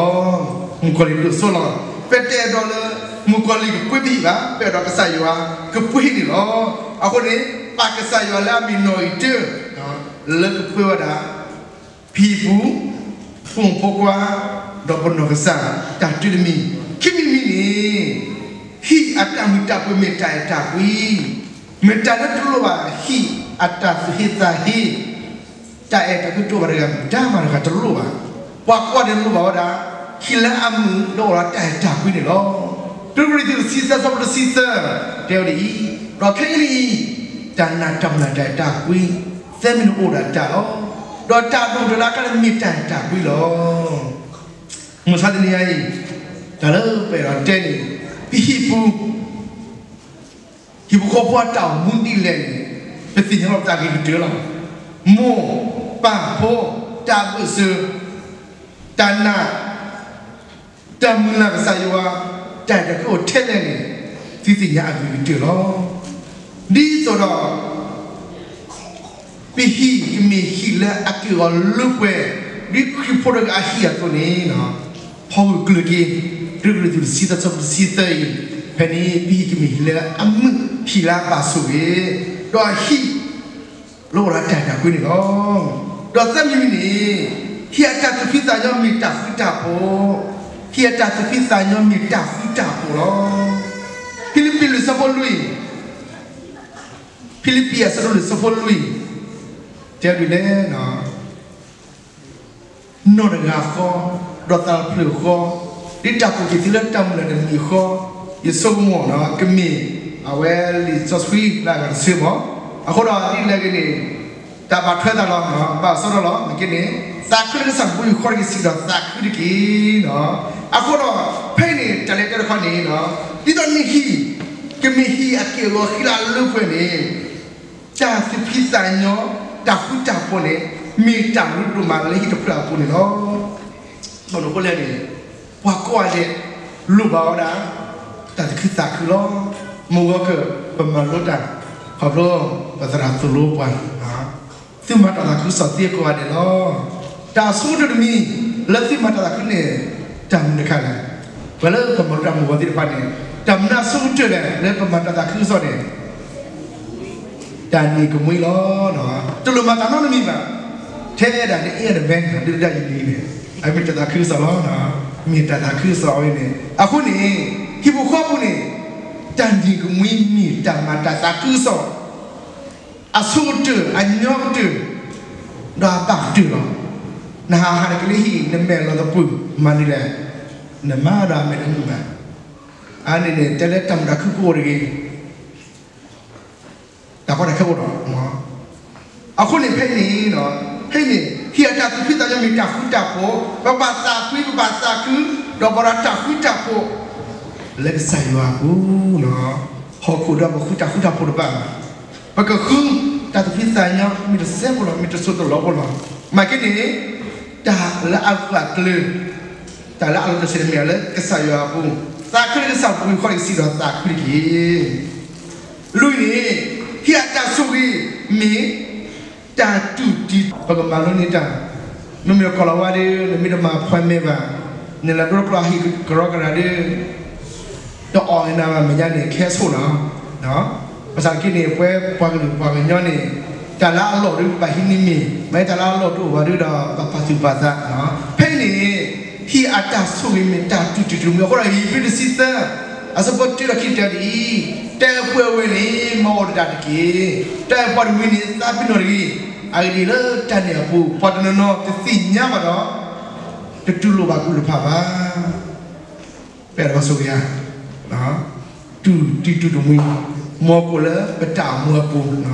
မုၣ်ကီၤလံၢ်ဒိၣ်စိလီၤ. ပတအဲၣ်ဒိးလၢ မုၣ်ကီၤလံၢ်ကပှ့ၤပဟံၣ်ဘၣ်, ပအဲၣ်ဒိးကစၢ်ယွၤကပှ့ၤန့ၣ်လီၤ. အဃိန့ၣ် ပာ်ကစၢ်ယွၤလၢအမ့ၢ်နီၣ်ဂံၢ်တၢ လၢကပှ့ၤဝဲဒၣ် ဟံၣ်ပူၤ, ဖိမုၣ်ဖိခွါ, ဒီးပနီၢ်ကစၢ်, တၢ်တၢတမံၤ, ခံမံၤတမံၤန့ၣ်, ဟံၣ်အတၢ်မုာ်တၢ်ပှဲၤမ့ၢ်တၢ်အဲၣ်တၢ်ကွံ, မ့ၢ်တၢ်လၢတလိၣ်ဘၣ်ဟံၣ် အတၢ်သူၣ်ဟ့သးဟ့, တၢ်အဲၣ်တၢ်ကွံတအိၣ်ဘၣ်တဂၤ တၢ်မၤတဂၤတလိၣ်ဘၣ်. ပှၤကိးဂၤဒဲးလိၣ်ဘၣ်ဝဲဒၣ် ဟံၣ်လၢအမုာ်လၢအိၣ်ဒီးတၢ်အဲၣ်တၢ်ကွံန့ၣ်လီၤ. တၢကရံၣ်သူးတဆံသၢ ဆၢဖိတဆံသၢ တဲဝဲဒ်အံၤ, ဒီးခဲကနံၣ်အံၤ တၢ်နာ်တၢ်မုၢ်လၢ်တၢ်အဲၣ်တၢ်ကွံ သၢမံၤန့ၣ်အိၣ်ဒီးတၢ်လီၤ. ဒီးတၢ်ဒိၣ်ကတၢၢ်လၢအကါန့ၣ်မ့ၢ်တၢ်အဲၣ်တၢ်ကွံလီၤ. မုၢ်ဆါတနံၤညါအံၤ တၢ်လၢပအဲၣ်ဒိးတဲန့ၣ် ပဟံၣ်ပူၤ ဟံၣ်ဖိဃီဖိအတၢ်အိၣ်မူဒ်လဲၣ်န့ၣ် ပသ့ၣ်ညါလီၤပသးဂ့ၤကတၢၢ်လီၤ. မိၢ်ပၢ်ဖိ တၢ်ဘၢၣ်စၢၤ တၢ်နာ် တၢ်မုၢ်လၢ်ကစၢ်ယွၤ တၢ်အဲၣ်တၢ်ကွံအိၣ်ထဲလဲၣ်န့ၣ် သုသ့ၣ်ညါအဂ့ၤကတၢၢ်လီၤ. ဒ်သိးဒီး ပဟံၣ်ကမ့ၢ်ဟံၣ်လၢအက့ၢ်အဂီၤလၢပှဲၤ ဒ်ခရံာ်ဖိတဂၤအဟံၣ်အသိးန့ၣ် ဖီဂၢၢ်ကျၢၤက့ၤ တၢကရံၣ်သူးတဆံသၢ ဆၢဖိတဆံသၢအံၤ, ဖဲန့ၣ် ပဟံၣ်ကမ့ၢ်ဟံၣ်လၢအမုာ် ဟံၣ်လၢအဘၣ်ဆိၣ်ဂ့ၤ, ဒီးဟံၣ် လၢအိၣ်ဒီးတၢ်အဲၣ်တၢ်ကွံန့ၣ်လီၤ. ဒီးသၢမံၤမံၤန့ၣ် ဟံၣ်အတၢ်သူၣ်ဖှံသးညီမ့ၢ်တၢ်ဃူတၢ်ဖိး, ဟံၣ်အတၢ်သူၣ်ဖှံသးညီမ့ၢ်တၢ်ဃူတၢ်ဖိးလီၤ. ဖံလံးပံးလွံၢ်ဆၢဖိလွံၢ်, ဖံလံးပံးအဆၢဒိၣ်လွံၢ်ဆၢဖိလွံၢ်, တဲဒ်လဲၣ် နီၢ်တဂၤဃီ, ဒီးသးတဖျၢၣ်ဃီ, ဒ်တၢ်ကူၣ်က့ၤသုလၢတၢ်မုၢ်လၢ်တမံၤဃီ, ယဆိကမိၣ်နီၤ ကမ့ၢ်အဝဲလံာ်စီဆှံလၢအဂၤတဆၢမး, အဃိဒီးဒ်လဲၣ်ဂ့ၤန့ၣ် တၢ်ဘၣ်ထွဲသးလီၤ, ဘၣ်စီထီၣ်လီၤ, မ့ၢ်က့န့ၣ် သးခုလၢကစၢ်ကဘီယူၤဃီတက့ၢ် စံးဒီးသးခုတက့ၢ်နီၤ. အဃိဒီး ဖဲအံၤန့ၣ် တၢ်လဲၤတဲတခီန့ၣ် ဒ်သိးနဟံၣ် ကမ့ၢ်ဟံၣ်အက့ၢ်အဂီၤ ဟံၣ်လၢအလၢပှဲၤန့ၣ် တၢ်သူၣ်ဖှံသးညီ တၢ်ဃူတၢ်ဖိးန့ၣ် မ့ၢ်တၢ်ရ့ဒိၣ်မးလၢဟံၣ်တဖျၢၣ်အပူၤန့ၣ်လီၤ. ဘၣ်မနုၤအဃိလဲၣ်န့ၣ် ပှၤကိးဂၤဒဲး လိၣ်ဘၣ်ဝဲဒၣ် တၢ်သူၣ်ခုသးခုလီၤ. မုၢ်ဂီၤကၢၢ် ပမၤလိတၢ် ခီဖျိ ပသရၣ်သိၣ်လိပှၤ သုမၤတၢ်သးခုကစီၣ်သ့ကိးဂၤဒဲးလီၤ. တၢ်အဆိကတၢၢ်တမံၤ လၢသုမၤတၢ်သးခုန့ၣ် တၢ်မနုၤတခါလဲၣ်. ပှၤလၢပမၤလိတၢ်မုၢ်ဂီၤသ့ၣ်တဖၣ်န့ၣ် တၢ်မနုၤအဆိကတၢၢ်လဲၣ် လၢပမၤတၢ်သးခုကစီၣ်န့ၣ် တၢ်နံၤကမှံလီၤ. တလိၣ်မၤတၢ်နီတမံၤဘၣ်. ထဲဒၣ်နအ့ၣ်အတဘဲ ဒုၣ်ဒါယမံၤန့ၣ် အမ့ၢ်တၢ်သးခုကစီၣ်လီၤ. မ့ၢ်တၢ်သးခုကစီၣ်ဝဲန့ၣ် အဃိန့ၣ် ဟံၣ်ဖိဃီဖိပူၤန့ၣ် တၢ်နံၤကမှံမ့ၢ်တၢ်မၤတၢ်သးခုကစီၣ် အဆိကတၢၢ် အညီကတၢၢ် ဒီးအဘၣ်ကတၢၢ်လီၤ. နဟးဟးတက့ၤလၢဟံၣ် နမဲာ်လီၤသပှၢ် မၤဒ်လဲၣ်, နမၤဒီးအမဲာ်တမုာ်ဘၣ်. အန့ၣ်န့ၣ် တဲလၢတၢ်မုာ်တၢ်ခုကအိၣ်တဂ့ၤ တၢ်ကီတၢ်ခဲအိၣ်ဒီး အဃိန့ၣ်ဖဲအံၤန့ၣ် ဖဲအံၤန့ၣ် ဟံၣ်အတၢ်သူၣ်ဖှံသးညီမ့ၢ်တၢ်ဃူတၢ်ဖိး, ပဘၣ်သးကွံ ပဘၣ်သးခု ဒီးပှၤဒီးတၢ်ဃူတၢ်ဖိး လၢကစၢ်ယွၤအပူၤ ဟီၣ်ခိၣ်ဒီးပဃုတၢ်ဃူတၢ်ဖိးတဘၣ်ဘၣ်. ပကဃု တၢ်သူၣ်ဖှံသးညီ မ့ၢ်တစဲးဖိလီၤ မ့ၢ်တစိၢ်တလီၢ်ဖိလီၤ. မ့ၢ်က့န့ၣ် တၢ်လၢအဂၢၢ်အကျၢၤ တၢ်လၢအလီၤတံၢ်စ့ၢ်န့ၣ်မ့ၢ်လၢကစၢ်ယွၤအပူၤ, သးခုလၢကစၢ်ပူၤဃီတက့ၢ် စံးဒီးသးခုတက့ၢ်. လွံၢ်န့ၣ် ဟံၣ်အတၢ်ဆိၣ်ဂ့ၤမ့ၢ် တၢ်တူၢ်တံၢ် ပကမၤလိန့ၢ်တၢ်, နမ့ၢ်ကီၢ်လီၤဝါဒီး နမ့ၢ်တမၤ appointment ဘၣ်, နလဲၤဒိတကျီၢ်ဟံၣ်ကရီကရၤဒီး တအီၣ်နၤဘၣ် မဲာ်ညါန့ၣ် ခဲဆိၣ်လီၤ. ဘၣ်ဆၣ်တက့ၢ်န့ၣ် ပှၤကလုာ်ပှၤကညီန့ၣ် တၢ်လၢအလီၢ်ဒုးဘၣ်ဟံးန့ၢ်မ့ၢ်, မ့ၢ်တၢ်လၢအလီၢ်တအိၣ်ဘၣ်ဒုးဒီး ဘၣ်ပာ်သူၣ်ပာ်သး. ဖဲအံၤန့ၣ် ဟံၣ်အတၢ်ဆိၣ်ဂ့ၤမ့ၢ်တၢ်တူၢ်တံၢ်တမံၤ အဃိဒီး ဧ့ၤဘြံၤတဆံသၢ အဆၢဖိတၢဒီးခံတဲဒ်အံၤ, တၢ်အဲၣ်ပှၤဝဲန့ၣ် မၤအီၣ်တၢ်တက့ၢ်. တၢ်အဲၣ်ပှၤတမှံၤန့ၣ် သးပ့ၤနီၣ်တဂ့ၤ. အဂ့ၢ်ဒ်အံၤ လၢတၢ်န့ၣ်အပူၤ ပှၤတနီၤနီၤတသ့ၣ်ညါဘၣ်ဒီး တတူၢ်လိာ်ဘၣ်ကလုာ်တဖၣ်ဘၣ်. ပအဲၣ်ဒိးဆိၣ်ဂ့ၤဧါ, တူၢ်တံၢ်တူၢ်တမှံၤ, မ်ကအိၣ်လၢပတၢ်အိၣ်မူအပူၤ,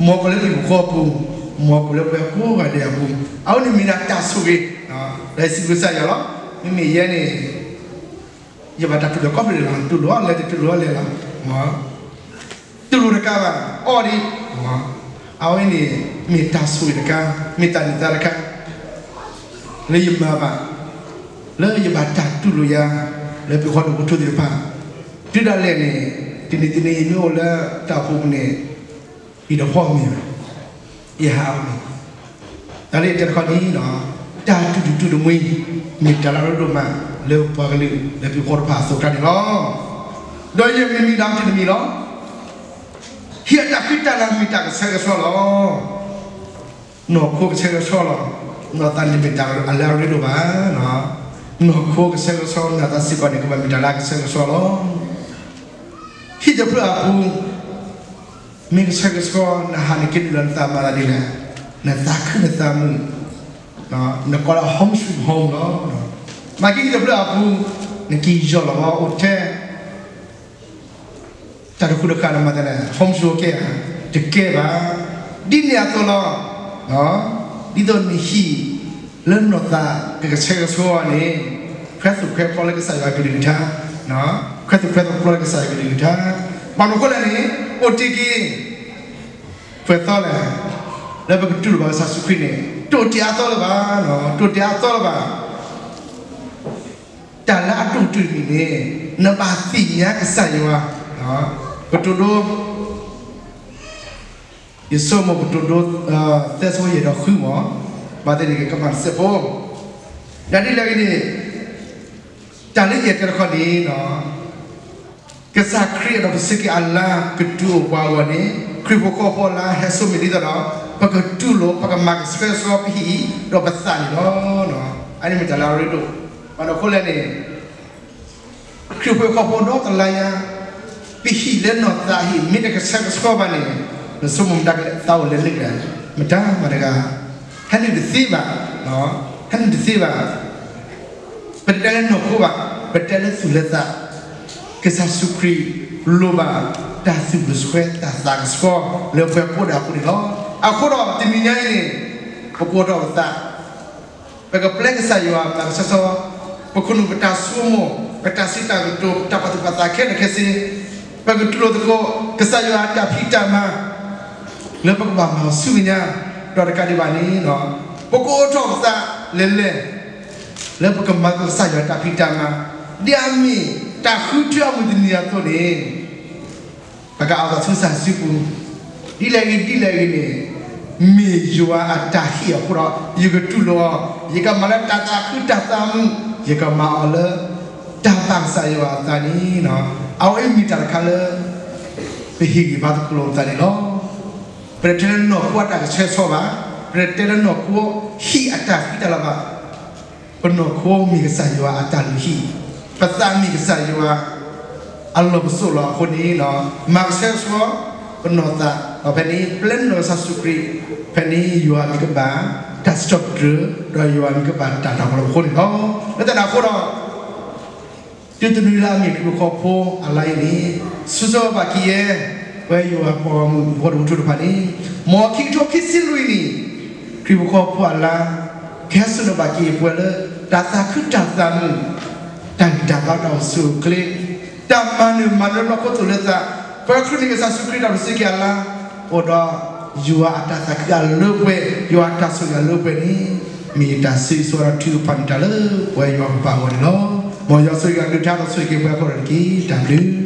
မ်ကအိၣ်လၢပဟံၣ်ဖိဃီဖိအပူၤ, မ်ကအိၣ်လၢပှၤကိးဂၤဒဲးအပူၤ, အဝဲန့ၣ်မ့ၢ်ဒၣ်တၢ်ဆိၣ်ဂ့ၤ, ဒီးစံးဘျုးကစၢ်ယွၤလီၤ. မ့မ့ၢ်ယဲန့ၣ် ယဘၣ်တၢ်တူၢ်လိာ်ကိးဖျၢၣ်လီၤ, တူၢ်လိာ်အီၤလဲၣ် တတူၢ်လိာ်အီၤလဲၣ်လီၤ. တူၢ်လိာ်တကးဘၣ် အီၣ်ဒံး, အဝဲန့ၣ် မ့ၢ်တၢ်ဆိၣ်ဂ့ၤတခါ, မ့ၢ်တၢ်န့ၢ်သါတခါ လၢယမၤဘၣ်, လၢယဘၣ်တၢ်တူၢ်လိာ်ယၤ လၢပှၤဟီၣ်ခိၣ်ဖိတဖၣ်, တုၤဒၣ်လဲာ်န့ၣ် တနံၤတနံၤ ယမ့ၢ်အိၣ်လၢတၢ်အိၣ်ဖှိၣ်ပူၤန့ၣ် ယတဟီၣ်မ့ၤဘၣ်, ယဟးအီၣ်မ့ၤ. တၢ်လၢယတဲတခီန့ၣ် တၢ်တူၢ်တံၢ်တူၢ်တမှံၤ မ့ၢ်တၢ်လၢအရ့ဒိၣ်မး လၢပှၤကလုာ် လၢပှၤဟီၣ်ခိၣ်တဖၣ်အသိးတခါန့ၣ်လီၤ. ဒီးယမ့ၢ်မံၤဒီးတမံၤလီၤ. ဟံၣ်အတၢ်ဃံတၢ်လၤမ့ၢ်တၢ်ကဆှဲကဆှီလီၤ. နီၢ်ခိကဆှဲကဆှီလီၤ. နီၢ်သးန့ၣ်မ့ၢ်တၢ်လၢအရ့ဒိၣ်ဘၣ်. နီၢ်ခိကဆှဲကဆှီ, နီၢ်သးစ့ၢ်ကီးန့ၣ် ကဘၣ်မ့ၢ်တၢ်လၢအကဆှဲကဆှီလီၤ. ဟံၣ်တဖျၢၣ်အပူၤ မ့ၢ်ကဆှဲကဆှီ နဟးနက့ၤနုာ်လီၤနသးမၤသးဒ်လဲၣ်, နသးခုနသးမုာ်, နကိးလၢ home sweet home လီၤ. မၤက့ၤတဖျၢၣ်အပူၤ နက့ၤယီၢ်လီၤဘၣ်အိၣ်ထဲ တၢ်တဃုတဃာ်နမၤသးလဲၣ် home sweet home ကဲဧါ, တကဲဘၣ်. ဒ်န့ၣ်အသိးလီၤ. ဒ်သိးနဟံၣ်လၢနီၢ်သးကကဆှဲကဆှီန့ၣ် ခွဲသူၣ်ခွဲဖျီလၢကစၢ်ယွၤကလုၢ်ကထါ, ခွဲသူၣ်ခွဲဖျီလၢကစၢ်ယွၤကလုၢ်ကထါ, ဘၣ်မနုၤအဃိလဲၣ်န့ၣ် အိၣ်တ့ၢ်က့ၤ ပှဲၤသီလဲၣ်, လၢပကတူၢ်လိာ်ဘၣ်ကစၢ်ယ့ၣ်ၡူးခရံာ်န့ၣ် တိၢ်တ့ၢ်အသီလၢၤဘၣ်, တိၢ်တ့ၢ်အသီလၢၤဘၣ်. တၢ်လၢအတိၢ်တ့ၢ်မံၤန့ၣ် နဘၣ်သ့ၣ်ညါကစၢ်ယွၤ, ပတိၢ်ဒိ ယဆိကမိၣ်ပတိၢ်ဒိ သၢဆိယဲၢ်ဒီးဃုမး, ဘၣ်သ့ၣ်န့ၣ်ကမၤတစဲးဖိ, ဒ်လဲၣ်ဂ့ၤန့ၣ် တၢ်လၢယအဲၣ်တဲတခီန့ၣ် ကစၢ်ခရံာ်အဲၣ်ဒိးပစူးက့ၤအလၤကတူၢ်အိၣ်ပှၤအဂီၢ်န့ၣ် ခရံာ်ဖိဃီဖိအလၤဟဲစိာ်မ့ၢ်ဒ်သိးဒီး ပကတူၢ်လိာ် ပကမၤကဆှဲကဆှီပဟံၣ်ဒီးပသးန့ၣ်လီၤ. အန့ၣ်မ့ၢ်တၢ်လၢအရ့ဒိၣ်, ဘၣ်မနုၤအဃိလဲၣ်န့ၣ် ခရံာ်ဖိဃီဖိဒီတလါညါ ပဟံၣ်လၢနီၢ်သးဟံၣ် မ့ၢ်တကဆှဲကဆှီဘၣ်န့ၣ် နဆိကမိၣ်မတၤကလဲၤသးအိၣ်လဲၤလၢကျဲ, မတၤမတၤတဂၤ ဟဲနုာ်တသ့ဘၣ်, ဟဲနုာ်တသ့ဘၣ်. ပတတဲလၢနီၢ်ခိဘၣ်, ပတဲလၢသူၣ်လၢသး, ကစၢ်ယ့ၣ်ၡူးခရံာ်လိၣ်ဘၣ် တၢ်သူၣ်ကဆှဲ တၢ်သးကဆှီ လၢပှၤကိးဂၤအဃိန့ၣ်လီၤ. အဃိဒီးတနံၤညါအံၤန့ၣ် ပကအိးထီၣ်ပသး ပကပျဲကစၢ်ယွၤမၤကဆှဲကဆှီ, ပခိၣ်နူာ်ပတၢ်ဆိကမိၣ်, ပတၢ်စံးတၢ်ကတိၤ, ပတၢ်ပာ်သူၣ်ပာ်သးခဲလၢာ်ခဲဆ့, ပကတူၢ်လိာ်သကိး ကစၢ်ယွၤအတၢ်ဖံးတၢ်မၤ လၢပကဘၣ်မၤအီၤဆူမဲာ်ညါ, ဒီးတကးဒံးဘၣ်န့ၣ် ပကအိးထီၣ်ပသးလဲၤလဲၤ လၢပကမၤသကိးကစၢ်ယွၤတၢ်ဖံးတၢ်မၤ, ဒ်အမ့ၢ်တၢ်ဃုထၢအမုၢ်တနံၤအသိးန့ၣ် ပကအးသးဆူကစၢ်စုပူၤ, ဒ်လဲၣ်ဂ့ၤဒ်လဲၣ်ဂ့ၤန့ၣ် မ့ၢ်ယွၤအတၢ်ဟ့ၣ်အဃိဒီး ယကတူၢ်လိာ်အီၤ, ယကမၤလၢတၢ်သးခုတၢ်သးမုာ်, ယကမၤအီၤလၢ တၢ်ဘၣ်ကစၢ်ယွၤအသးန့ၣ်, အဝဲအံၤမ့ၢ်တၢ်တခါလၢ ပဟ့ၣ်ဂံၢ်ဘါသကိးလိာ်ပသးန့ၣ်လီၤ. ပတတဲလၢနီၢ်ခိအတၢ်ကဆှဲကဆှီဘၣ်, ပတတဲလၢနီၢ်ခိဟံၣ်အတၢ်ဃံတၢ်လၤဘၣ် ပနီၢ်ခိမ့ၢ်ကစၢ်ယွၤအတၢ်လုၢ်ဟံၣ်, ပသးမ့ၢ်ကစၢ်ယွၤအလီၢ်ပစိာ်လီၤအဃိန့ၣ်, မၤကဆှဲကဆှီ ပနီၢ်သး, ဒီးဖဲန့ၣ် ပျဲနုာ်လီၤကစၢ်ယ့ၣ်ၡူးခရံာ်, ဖဲန့ၣ်ယွၤမ့ၢ်ကဘၣ်တၢ်စံးထီၣ်ပတြၢၤ, ဒီးယွၤမ့ၢ်ကဘၣ်တၢ်တၢ်ဖီၣ်လီၤအဃိန့ၣ်လီၤ. လၢတၢ်န့ၣ်အဃိဒီး တုၤတနွံလၢအမ့ၢ်ခရံာ်ဖိဃီဖိအလါအံၤန့ၣ်, ဆိၣ်ဂ့ၤဘၣ်က့ၤယဲ ပဝဲယွၤပှၤဂီၢ်မုၢ်ဖိတကထိတဖၣ်န့ၣ်, မ်ခံကထိခံဆံလွံၢ်နံၣ်, ခရံာ်ဖိဃီဖိအလါ, ကဟဲစိာ်န့ၢ်ဘၣ်က့ၤပှၤလၢ တၢ်သးခုတၢ်သးမုာ်, တၢ်ဂံၢ်တၢ်ဘါတၢ်အိၣ်ဆူၣ်အိၣ်ချ့, တၢ်မၤနၢၤမၤလၢလီၢ်ခိသူၣ်လၢသး, ပှၤခရံာ်န့ၢ်ကစၢ်ယ့ၣ်ၡူးခရံာ်တၢ်ပစံးက့ၤအလါ, အိၣ်ဒီးယွၤအတၢ်သးခုအလၢပှဲၤ, ယွၤအတၢ်ဆိၣ်ဂ့ၤအလၢပှဲၤန့ၣ်, မ့ၢ်ယတၢ်ဆိၣ်ဂ့ၤဆိၣ်ဝါဒီးထုကဖၣ်န့ၢ်တၢ်လၢ ပဝဲယွၤပပၢ်အဂီၢ်န့ၣ်လီၤ. မ်ယွၤဆိၣ်ဂ့ၤအကလုၢ်ကထါဒီးဆိၣ်ဂ့ၤက့ၤပှၤကိးဂၤဒဲးတက့ၢ်. တၢ်ဘျုး